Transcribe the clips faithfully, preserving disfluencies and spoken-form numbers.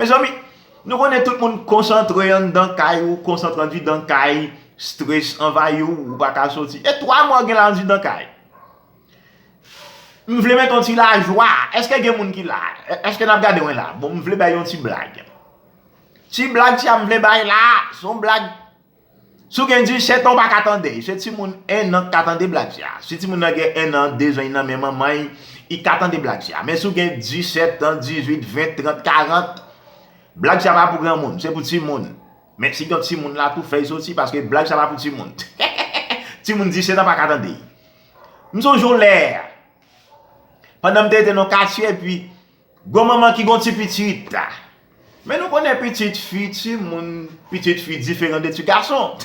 Mezanmi, nou konnen tout moun konsantre anndan kay ou, konsantre anndan kay, strès anvayi w, ou pa ka soti. E twa mwa w gen la anndan kay. M vle met yon ti lajwa. Èske gen moun ki la? Èske n ap gade mwen la? Bon, m vle bay yon ti blag. Ti blag sa m vle bay la, se yon blag. Si w gen disèt an, w pa ka tande. Se timoun en an k ka tande blag sa. Si timoun nan gen en an, de zan, li nan men manman l, li ka tande blag sa. Men si w gen disèt an, dizuit, ven, trant, karant, blag sa pa pou granmoun, se pou timoun. Men si gen timoun la tou, fè l soti, paske blag sa pa pou timoun. Timoun disèt an pa ka tande. M sonje yon lè, pandan m te rete nan katye, epi gon manman ki gon ti pitit. Men nou konnen pitit fi timoun, pitit fi diferan de ti gason.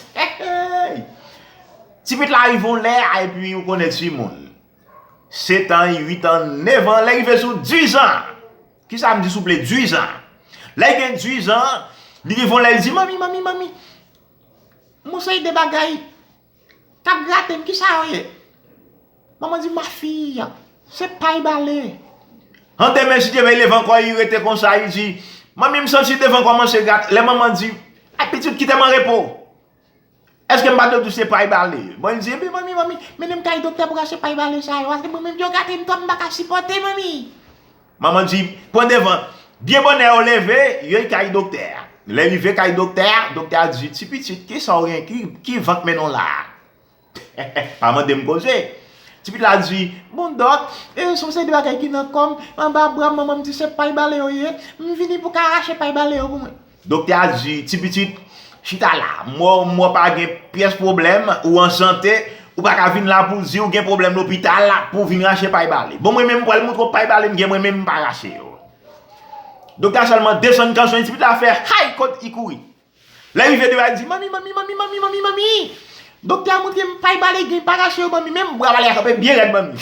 Ti pitit la rive yon lè, epi ou konnen timoun. Sèt an, uit an, nèf an, lè rive sou diz an. Kisa m di souple? Diz an. Lè l gen diz an, li rive yon lè, li di, "Manmi, manmi, manmi, m gon seri de bagay k ap grate m, kisa yo ye?" Manman di, "Ma fille, se pay bale." An demen, si Dye vle, li leve ankò, li rete konsa, li di, "Manmi, m santi devan kòmanse grate." Lè manman di, "Ay, pitit, kite m an repo." Èske m pa t di w se pay bale? Bon, li di, "Ebyen, manmi, manmi, mennen m kay doktè pou rache pay bale sa yo, paske mwen menm yo gate m twòp, m pa ka sipòte, manmi." Manman di, "Pran devan." Byen bonè yo leve, yo kay doktè a. Lè rive kay doktè a, doktè a di, "Ti pitit, kisa w gen? Ki, ki van k mennen w la a?" Pa mande m koze. Ti pitit la di, "Bon dòk, e, se yon seri de bagay ki nan kò m, anba bra m, manman m di se pay bale yo ye, m vini pou ka rache pay bale yo pou mwen." Doktè a di, "Ti pitit, chita la. M wè w, m wè w pa gen pyès pwoblèm, ou an sante, ou pa ka vin la pou w di w gen pwoblèm lopital pou w vin rache pay bale. Bon, mwen menm, m pral montre w pay bale m gen, mwen menm, m pa rache yo." Doktè a sèlman desann kanson, ti pitit la fè, hay, kot li kouri. Lè rive deyò, li di, "Manmi, manmi, manmi, manmi, manmi, manmi. Doktè a montre m pay bale gen, pa rache yo ban m li, men bra bale a kanpe byen rèd ban m li."